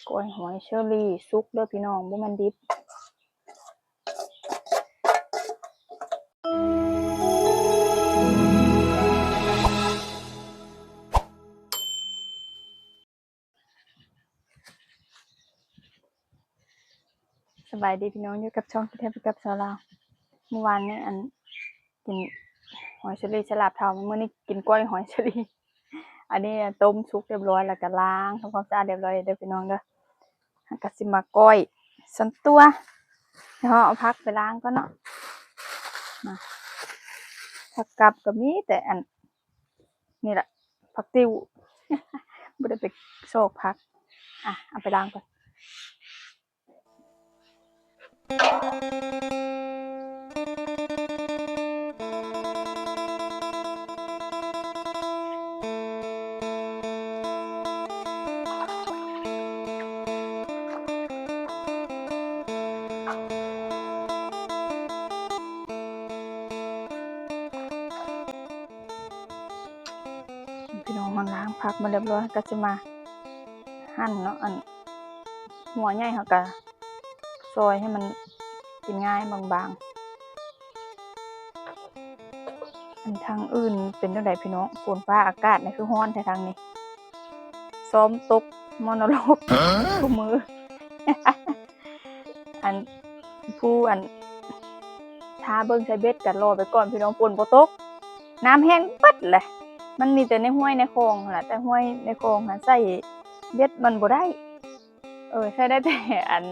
ກ້ອຍຫອຍເຊີຣີສຸກເດີພີ່ນ້ອງ ບໍ່ແມ່ນດິບ. ສະບາຍດີພີ່ນ້ອງ ຢູ່ກັບຊ່ອງກິນແທ້ໄປກັບສາວລາວ. ມື້ວານນີ້ ອັນ ກິນຫອຍເຊີຣີໃສ່ລາບເທົ້າ ມື້ນີ້ກິນກ້ອຍຫອຍເຊີຣີ. ອັນນີ້ຕົ້ມສຸກຮຽບຮ້ອຍ ແລ້ວກໍລ້າງທຳຄວາມສະອາດຮຽບຮ້ອຍເດີພີ່ນ້ອງເດີ. ເຮົາກໍຊິມາກ້ອຍສ່ວນຕົວ ເຮົາເອົາຜັກໄປລ້າງກ່ອນເນາະ. ມາ ຜັກກັບກໍມີແຕ່ອັນ ນີ້ລະ ຜັກຕິ້ວ ບໍ່ໄດ້ໄປຊອກຜັກ. ອ່ະ ເອົາໄປລ້າງກ່ອນ. ພີ່ນ້ອງ ເຮົາລ້າງຜັກມາຮຽບຮ້ອຍ ກໍຈະມາ หั่ນເນາະ ອັນຫົວໃຫຍ່ເຮົາກະຊອຍໃຫ້ມັນກິນງ່າຍບາງໆ. ອັນທາງອື່ນເປັນຈັ່ງໃດພີ່ນ້ອງ? ຝົນຟ້າອາກາດນີ້ຄືຮ້ອນແທ້ທາງນີ້ ຊ້ອມຕົກມໍ່ນະລົກ ຮະ? ຄູ່ມື້. ອັນ ຜູ້ອັນ ຖ້າເບິ່ງໃສ່ເບັດກໍລໍໄປກ່ອນພີ່ນ້ອງ ຝົນບໍ່ຕົກ ນ້ຳແຫ້ງເບິດແຫຼະ. ມັນມີແຕ່ໃນຫ້ວຍໃນຄອງຫັ້ນລະ ແຕ່ຫ້ວຍໃນຄອງຫັ້ນໃສ່ເບັດມັນບໍ່ໄດ້. ເອີ ໃສ່ໄດ້ແຕ່ອັນ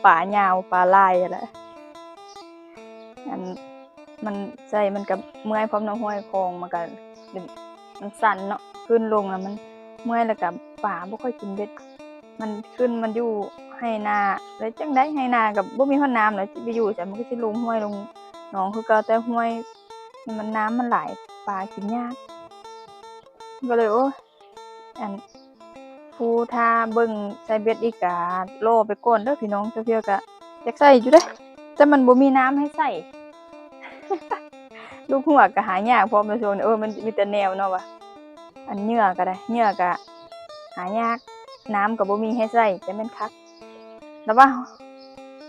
ປາຍາວປາລາຍຫັ້ນແຫຼະ. ອັນ ມັນໃສ່ມັນກໍເມື່ອຍພ້ອມເນາະ ຫ້ວຍຄອງມັນກໍ ມັນສັ່ນເນາະ ຂຶ້ນລົງແລ້ວມັນເມື່ອຍ ແລ້ວກໍປາບໍ່ຄ່ອຍກິນເບັດ. ມັນຂຶ້ນ ມັນຢູ່ໄຮ່ນາ ແລ້ວຈັ່ງໃດ ໄຮ່ນາກໍບໍ່ມີຮອດນ້ຳ ແລ້ວຊິໄປຢູ່ໃສ ມັນກໍຊິລົງຫ້ວຍລົງໜອງຄືເກົ່າ. ແຕ່ຫ້ວຍມັນ ນ້ຳມັນຫຼາຍ ປາກິນຍາກ ກໍເລີຍ ໂອ້ຍ ອັນ ຜູ້ຖ້າເບິ່ງໃສ່ເບັດອີກກະລໍໄປກ່ອນເດີພີ່ນ້ອງ. ສາວພຽວກະຢາກໃສ່ຢູ່ເດ້ ແຕ່ມັນບໍ່ມີນ້ຳໃຫ້ໃສ່. ລູກຫົວກະຫາຍາກພ້ອມໃນຊ່ວງນີ້ ເອີ ມັນມີແຕ່ແນວເນາະວ່າ ອັນເຫຍື່ອກໍໄດ້ ເຫຍື່ອກໍຫາຍາກ ນ້ຳກໍບໍ່ມີໃຫ້ໃສ່ ຈະແມ່ນຄັກ. ແຕ່ວ່າ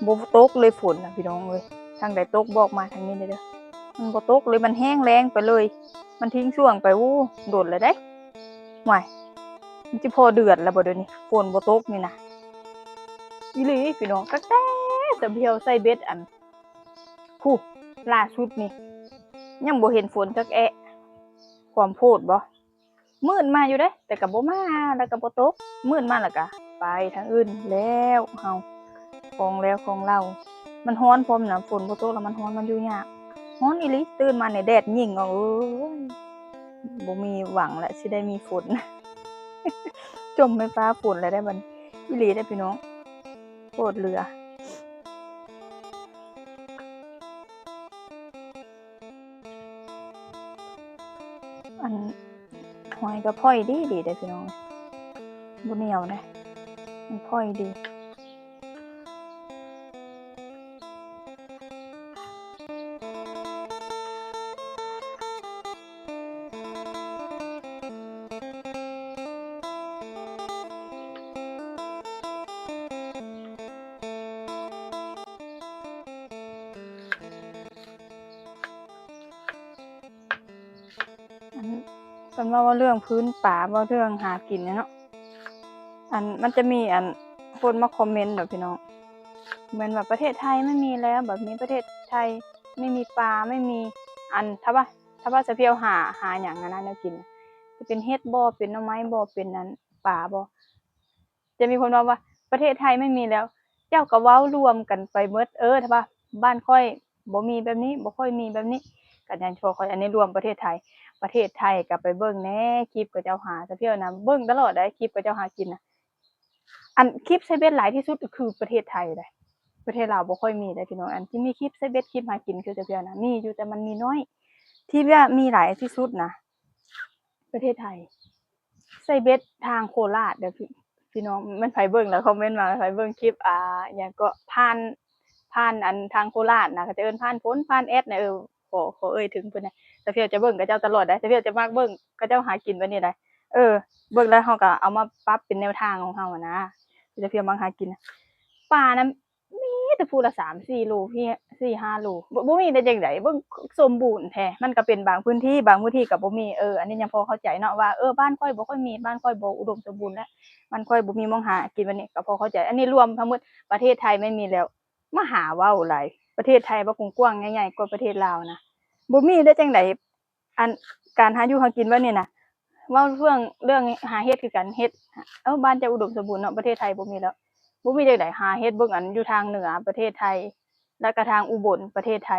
ບໍ່ຕົກເລີຍຝົນນະພີ່ນ້ອງເອີຍ ທາງໃດຕົກບອກມາທາງນີ້ເດີ. ມັນບໍ່ຕົກເລີຍ ມັນແຫ້ງແລ້ງໄປເລີຍ ມັນຖິ້ງຊ່ວງໄປ ໂອ້ ດົນແລ້ວເດ້. ຫວາຍ ມັນຊິພໍເດືອນແລ້ວບໍ່ດຽວນີ້ ຝົນບໍ່ຕົກນີ້ນະ. ອີ່ຫຼີພີ່ນ້ອງ ຕັ້ງແຕ່ສາວພຽວໃສ່ເບັດ ອັນ ຜູ້ ລ່າສຸດນີ້ ຍັງບໍ່ເຫັນຝົນຈັກແອະ. ຄວາມໂພດບໍ່? ມືດມາຢູ່ເດ້ ແຕ່ກໍບໍ່ມາ ແລ້ວກໍບໍ່ຕົກ ມືດມາແລ້ວກໍໄປທາງອື່ນແລ້ວ. ເຮົາຂອງແລ້ວຂອງເລົ່າ ມັນຮ້ອນພ້ອມນະ ຝົນບໍ່ຕົກແລ້ວມັນຮ້ອນ ມັນຢູ່ຍາກ ຮ້ອນອີ່ຫຼີ. ຕື່ນມານີ້ແດດຍິງອອກ ເອີຍ ບໍ່ມີຫວັງແຫຼະ ຊິໄດ້ມີຝົນ ຈົ່ມໃນຟ້າຝົນແລ້ວໄດ໋ບັດນີ້. ອີ່ຫຼີເດ້ພີ່ນ້ອງ ໂພດເຫຼືອ. ອັນ ຫອຍກໍພອຍດີໆ ເດ້ພີ່ນ້ອງ ບໍ່ໜຽວເດ້ ມັນພອຍດີ. ອັນ ຄັນວ່າເວົ້າເລື່ອງພື້ນປາ ເວົ້າເລື່ອງຫາກິນເນາະ ອັນ ມັນຈະມີ ອັນ ຄົນມາຄອມເມັນດອກພີ່ນ້ອງ ແມ່ນວ່າປະເທດໄທໄມ່ມີແລ້ວ ແບບນີ້ ປະເທດໄທໄມ່ມີປາ ໄມ່ມີ ອັນ ຖ້າວ່າ ຖ້າວ່າສາວພຽວຫາ ຫາຫຍັງຫັ້ນນະ ແນວກິນ ຈະເປັນເຫັດບໍ ເປັນໜໍ່ໄມ້ບໍ ເປັນ ອັນ ປາບໍ ຈະມີຄົນເວົ້າວ່າ ປະເທດໄທໄມ່ມີແລ້ວ ເຈົ້າກໍເວົ້າລວມກັນໄປໝົດ ເອີ ຖ້າວ່າບ້ານຂ້ອຍບໍ່ມີແບບນີ້ ບໍ່ຄ່ອຍມີແບບນີ້ ກໍຍັງພວກຂ້ອຍ ອັນນີ້ລວມປະເທດໄທ ປະເທດໄທກໍໄປເບິ່ງແດ່ ຄລິບເຂົາເຈົ້າຫາ ສາວພຽວນະ ເບິ່ງຕະຫຼອດໃດ໋ ຄລິບເຂົາເຈົ້າຫາກິນນະ ອັນ ຄລິບໃສ່ເບັດຫຼາຍທີ່ສຸດກໍຄືປະເທດໄທເດ້ ປະເທດລາວບໍ່ຄ່ອຍມີເດ້ພີ່ນ້ອງ ອັນທີ່ມີຄລິບໃສ່ເບັດ ຄລິບຫາກິນຄືສາວພຽວນະ ມີຢູ່ ແຕ່ມັນມີໜ້ອຍ ທີ່ວ່າມີຫຼາຍທີ່ສຸດນະ ປະເທດໄທ ໃສ່ເບັດທາງໂຄລາດເດີພີ່ ພີ່ນ້ອງ ແມ່ນໃຜເບິ່ງແລ້ວຄອມເມັນມາ ໃຜເບິ່ງຄລິບ ອ່າ ຫຍັງເກາະ ຜ່ານ ຜ່ານອັນທາງໂຄລາດນະ ເຂົາຈະເອີ້ນຜ່ານຝົນ ຜ່ານແອດນະ ເອີ ຂໍ ຂໍເອີ່ຍເຖິງເພິ່ນນະ ສາວພຽວຈະເບິ່ງເຂົາເຈົ້າຕະຫຼອດໃດ໋ ສາວພຽວຈະມັກເບິ່ງເຂົາເຈົ້າຫາກິນແບບນີ້ໃດ໋. ເອີ ເບິ່ງແລ້ວເຮົາກໍເອົາມາປັບເປັນແນວທາງຂອງເຮົາຫັ້ນນະ ທີ່ຈະພຽບມາຫາກິນ. ປານະ ມີແຕ່ພູລະສາມສີ່ໂລ ສີ່ຫ້າໂລ ບໍ່ ບໍ່ມີໄດ້ຈັ່ງໃດ ເບິ່ງສົມບູນແທ້. ມັນກໍເປັນບາງພື້ນທີ່ ບາງພື້ນທີ່ກໍບໍ່ມີ. ເອີ ອັນນີ້ຍັງພໍເຂົ້າໃຈເນາະວ່າ ເອີ ບ້ານຂ້ອຍບໍ່ຄ່ອຍມີ ບ້ານຂ້ອຍບໍ່ອຸດົມສົມບູນ ແລະ ບ້ານຂ້ອຍບໍ່ມີໝ່ອງຫາກິນ ແບບນີ້ກໍພໍເຂົ້າໃຈ. ອັນນີ້ລວມທັງໝົດປະເທດໄທແມ່ນມີແລ້ວ ມາຫາເວົ້າຫຼາຍ. ປະເທດໄທບັກກວ້າງໆ ໃຫຍ່ໆ ກວ່າປະເທດລາວນະ ບໍ່ມີໄດ້ຈັ່ງໃດ. ອັນການຫາຢູ່ຫາກິນແບບນີ້ນະ ເວົ້າເລື່ອງ ເລື່ອງຫາເຫັດຄືກັນ ເຫັດ ເອົ້າ ບ້ານເຈົ້າອຸດົມສົມບູນເນາະ ປະເທດໄທບໍ່ມີແລ້ວ ບໍ່ມີຈັ່ງໃດ. ຫາເຫັດເບິ່ງ ອັນຢູ່ທາງເໜືອປະເທດໄທ ແລ້ວກະທາງອຸບົນປະເທດໄທ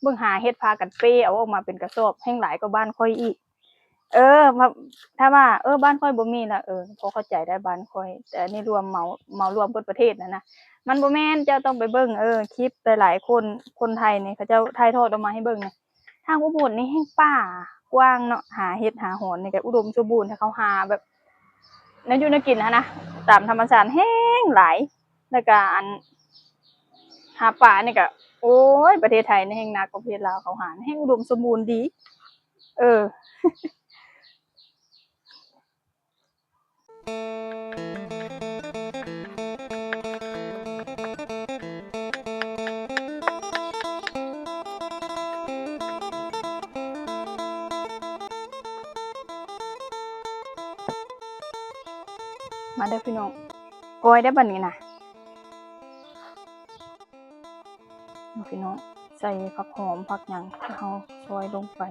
ເບິ່ງຫາເຫັດພາກັນເປ້ເອົາອອກມາເປັນກະສອບ ແຮ່ງຫຼາຍກວ່າບ້ານຂ້ອຍອີກ. ເອີ ຖ້າ ຖ້າວ່າ ເອີ ບ້ານຂ້ອຍບໍ່ມີລະ ເອີ ພໍເຂົ້າໃຈໄດ້ບ້ານຂ້ອຍ ແຕ່ອັນນີ້ລວມເໝົາ ເໝົາລວມເບິດປະເທດຫັ້ນນະ ມັນບໍ່ແມ່ນ. ເຈົ້າຕ້ອງໄປເບິ່ງ ເອີ ຄລິບຫຼາຍໆຄົນ ຄົນໄທນີ້ ເຂົາເຈົ້າຖ່າຍທອດອອກມາໃຫ້ເບິ່ງນີ້ ທາງອຸບົນນີ້ແຮ່ງປ່າກວ້າງເນາະ ຫາເຫັດຫາຫອນນີ້ກໍອຸດົມສົມບູນ ຖ້າເຂົາຫາແບບແນວຢູ່ແນວກິນຫັ້ນນະ ຕາມທຳມະຊາດແຮ່ງຫຼາຍ. ແລ້ວກໍອັນຫາປານີ້ກໍ ໂອ້ຍ ປະເທດໄທນີ້ແຮ່ງໜັກກວ່າປະເທດລາວ ເຂົາຫາແຮ່ງອຸດົມສົມບູນດີ. ເອີ. ມາເດີພີ່ນ້ອງ ກ້ອຍໄດ້ບັດນີ້ນະ. ພີ່ນ້ອງ ໃສ່ຜັກຫອມຜັກຫຍັງທີ່ເຮົາຊອຍລົງໄປ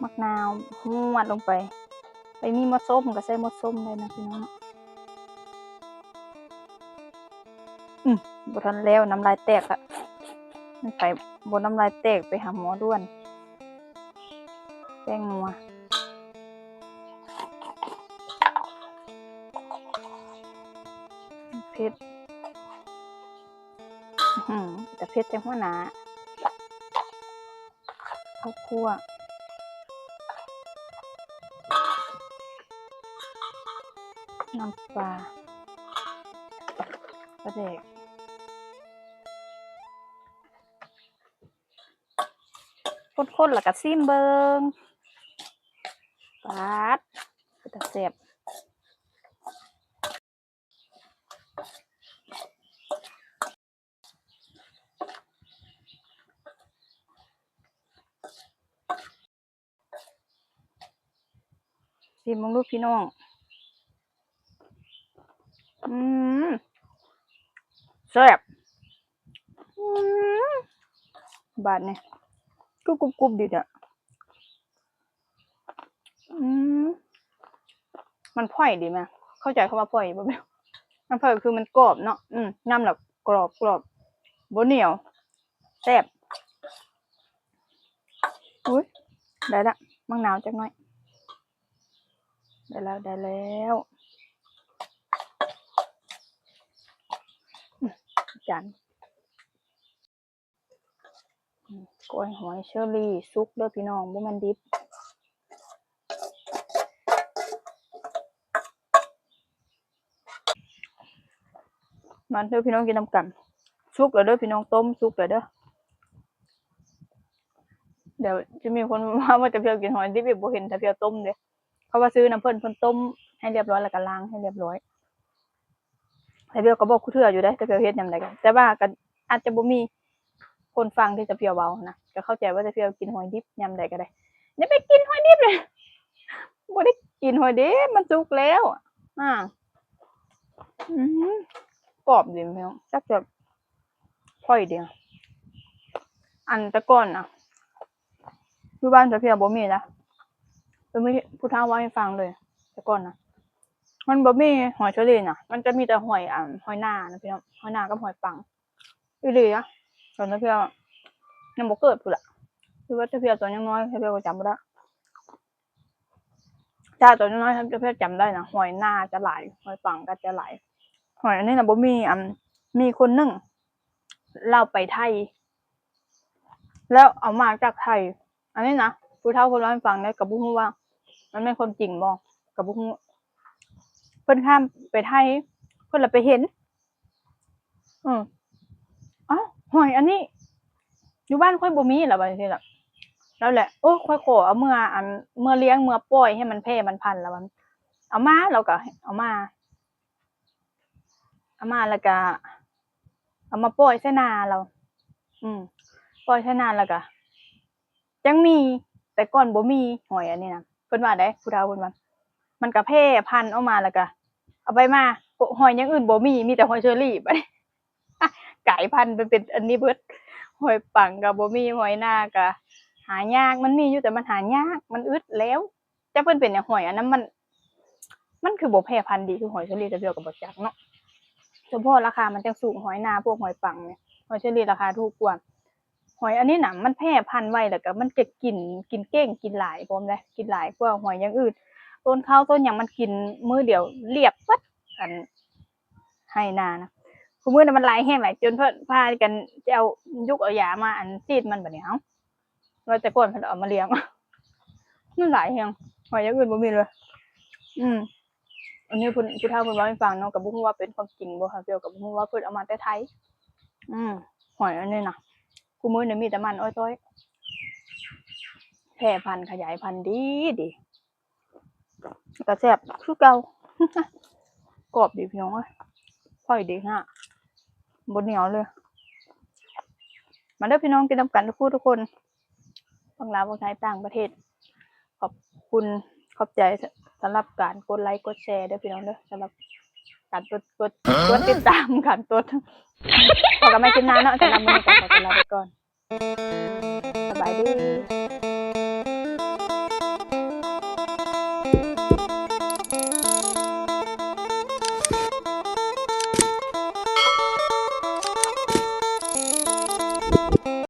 ໝາກນາວຫວດລົງໄປ ໄປມີໝົດສົ້ມກໍໃສ່ໝົດສົ້ມໄດ້ນະພີ່ນ້ອງ. ອື ບໍ່ທັນແລ້ວ ນ້ຳລາຍແຕກລະ ມັນໄປບໍ່ ນ້ຳລາຍແຕກ ໄປຫາໝໍດ່ວນ. ແປ້ງນົວ ເຜັດ ອື ເປັນຕາເຜັດແທ້ຫົວໜ້າ. ເຂົ້າຂົ້ວ ນ້ຳປາ ປາແດກ ຄົນໆ ແລ້ວກໍຊີມເບິ່ງ ປາດ ເປັນຕາແຊບ. ຊີມເບິ່ງດູພີ່ນ້ອງ ອືມ ແຊບ ອືມ ບາດນີ້ຄືກຸບໆ ດີແທ້. ອືມ ມັນຟອຍດີແມະ ເຂົ້າໃຈຄຳວ່າຟອຍບໍ່ແມະ ມັນຟອຍຄືມັນກອບເນາະ ອືມ ຍຳແລ້ວກອບໆ ບໍ່ໜຽວ ແຊບ. ອຸ້ຍ ໄດ້ລະ ໝາກນາວຈັກໜ້ອຍ ໄດ້ແລ້ວ ໄດ້ແລ້ວ ອືມ ຈານ. ອືມ ກ້ອຍຫອຍເຊີຣີສຸກເດີພີ່ນ້ອງ ບໍ່ແມ່ນດິບ. ມາເດີພີ່ນ້ອງກິນນຳກັນ ສຸກແລ້ວເດີພີ່ນ້ອງ ຕົ້ມສຸກແລ້ວເດີ. ດຽວຈະມີຄົນວ່າ ວ່າຕາພຽວກິນຫອຍດິບອີກ ບໍ່ເຫັນຕາພຽວຕົ້ມເດ້. ເພາະວ່າຊື້ນຳເພິ່ນ ເພິ່ນຕົ້ມໃຫ້ລຽບຮ້ອຍ ແລ້ວກໍລ້າງໃຫ້ລຽບຮ້ອຍ. ແຕ່ພຽວກໍບອກຄູ່ເທື່ອຢູ່ເດ້ ແຕ່ພຽວເຮັດຍາມໃດກໍ ແຕ່ວ່າກໍອາດຈະບໍ່ມີຄົນຟັງທີ່ຕາພຽວເວົ້ານະ ກໍເຂົ້າໃຈວ່າຕາພຽວກິນຫອຍດິບຍາມໃດກໍໄດ້. ຢ່າໄປກິນຫອຍດິບເລີຍ ບໍ່ໄດ້ກິນຫອຍດິບ ມັນສຸກແລ້ວ ອາ ອືມ ກອບດີພີ່ນ້ອງ ແຊບໆ ຟອຍດີ. ອັນແຕ່ກ່ອນນະ ຢູ່ບ້ານຕາພຽວບໍ່ມີນະ ເປັນຜູ້ເຖົ້າເວົ້າໃຫ້ຟັງເລີຍ ແຕ່ກ່ອນນະ ມັນບໍ່ມີຫອຍເຊີຣີນະ ມັນຈະມີແຕ່ຫອຍ ອັນ ຫອຍນານະພີ່ນ້ອງ ຫອຍນາກັບຫອຍປັງ ອີ່ຫຼີນະ ຕອນຕາພຽວຍັງບໍ່ເກີດພຸ້ນລະ ຫຼືວ່າຕາພຽວຕອນຍັງນ້ອຍ ຕາພຽວກໍຈຳບໍ່ໄດ້. ຈ້າ ຕອນນ້ອຍໆ ຈຳ ຈຳໄດ້ນະ ຫອຍນາຈະຫຼາຍ ຫອຍປັງກໍຈະຫຼາຍ ຫອຍອັນນີ້ນະບໍ່ມີ. ອັນ ມີຄົນໜຶ່ງລາວໄປໄທ ແລ້ວເອົາມາຈາກໄທ ອັນນີ້ນະ ຜູ້ເຖົ້າເພິ່ນເລົ່າໃຫ້ຟັງເດ້ ກໍບໍ່ຮູ້ວ່າມັນແມ່ນຄວາມຈິງບໍ່ ກໍບໍ່ຮູ້ ເພິ່ນຂ້າມໄປໄທ ເພິ່ນລະໄປເຫັນ ອື ອ້າວ ຫອຍອັນນີ້ຢູ່ບ້ານຂ້ອຍບໍ່ມີລະ ວ່າຈັ່ງຊີ້ລະ. ລາວແຫຼະ ໂອ້ ຂ້ອຍຂໍເອົາເມືອ ອັນ ເມືອລ້ຽງ ເມືອປ່ອຍໃຫ້ມັນແຜ່ມັນພັນ ລາວວ່າ ເອົາມາ ລາວກໍເອົາມາ ເອົາມາແລ້ວກໍເອົາມາປ່ອຍໃສ່ນາລາວ ອືມ ປ່ອຍໃສ່ນາແລ້ວກໍ ຍັງມີ ແຕ່ກ່ອນບໍ່ມີຫອຍອັນນີ້ນະ ເພິ່ນວ່າໃດ໋ ຜູ້ເຖົ້າເພິ່ນວ່າ ມັນກະແຜ່ພັນອອກມາ ແລ້ວກະເອົາໄປມາ ຫອຍຢ່າງອື່ນບໍ່ມີ ມີແຕ່ຫອຍເຊີຣີ ບາດນີ້ກາຍພັນໄປເປັນອັນນີ້ເບິດ ຫອຍປັງກະບໍ່ມີ ຫອຍນາກະຫາຍາກ ມັນມີຢູ່ແຕ່ມັນຫາຍາກ ມັນອຶດແລ້ວ ຈັກເພິ່ນເປັນຫຍັງ ຫອຍອັນນັ້ນມັນ ມັນຄືບໍ່ແຜ່ພັນດີຄືຫອຍເຊີຣີ ແຕ່ດຽວກໍບໍ່ຈັກເນາະ ສະເພາະລາຄາມັນຈັ່ງສູງ ຫອຍນາ ພວກຫອຍປັງນີ້ ຫອຍເຊີຣີລາຄາຖືກກວ່າ ຫອຍອັນນີ້ນະ ມັນແຜ່ພັນໄວ ແລ້ວກໍມັນຈະກິນ ກິນເກັ່ງ ກິນຫຼາຍພ້ອມເດ້ ກິນຫຼາຍກວ່າຫອຍຢ່າງອື່ນ ຕົ້ນເຂົ້າຕົ້ນຫຍັງມັນກິນມື້ດຽວລຽບເບິດ ອັນໄຮ່ນານະ ຄູ່ມື້ນະມັນຫຼາຍແຮງຫຼາຍ ຈົນເພິ່ນພາກັນຈະເອົາ ຍຸກເອົາຢາມາອັນສີດມັນ ບາດນີ້ ເອົ້າ ວ່າແຕ່ກ່ອນເພິ່ນເອົາມາລ້ຽງ ມັນຫຼາຍແຮງ ຫອຍຢ່າງອື່ນບໍ່ມີເລີຍ ອືມ ອັນນີ້ເພິ່ນ ຜູ້ເຖົ້າເພິ່ນເວົ້າໃຫ້ຟັງເນາະ ກໍບໍ່ຮູ້ວ່າເປັນຄວາມຈິງບໍ່ ຫາກແຕ່ກໍບໍ່ຮູ້ວ່າເພິ່ນເອົາມາແຕ່ໄທ ອືມ ຫອຍອັນນີ້ນະ ຄູ່ມື້ນີ້ມີແຕ່ມັນອ້ອຍຕ້ອຍ ແຜ່ພັນຂະຫຍາຍພັນດີ ດີ ກໍແຊບຄືເກົ່າ ກອບດີພີ່ນ້ອງເອີຍ ຂ້ອຍດີຂະໜາດ ບໍ່ໜຽວເລີຍ ມາເດີພີ່ນ້ອງ ກິນນຳກັນທຸກຜູ້ທຸກຄົນ ຝັ່ງລາວ ຝັ່ງໄທ ຕ່າງປະເທດ ຂອບຄຸນ ຂອບໃຈສຳລັບການກົດໄລກົດແຊເດີພີ່ນ້ອງເດີ ສຳລັບການກົດ ກົດ ກົດຕິດຕາມ ການກົດ ພໍ້ກັນໃໝ່ຄລິບໜ້າເນາະ ສຳລັບມື້ນີ້ກໍຂໍຕົວລາໄປກ່ອນ ສະບາຍດີ.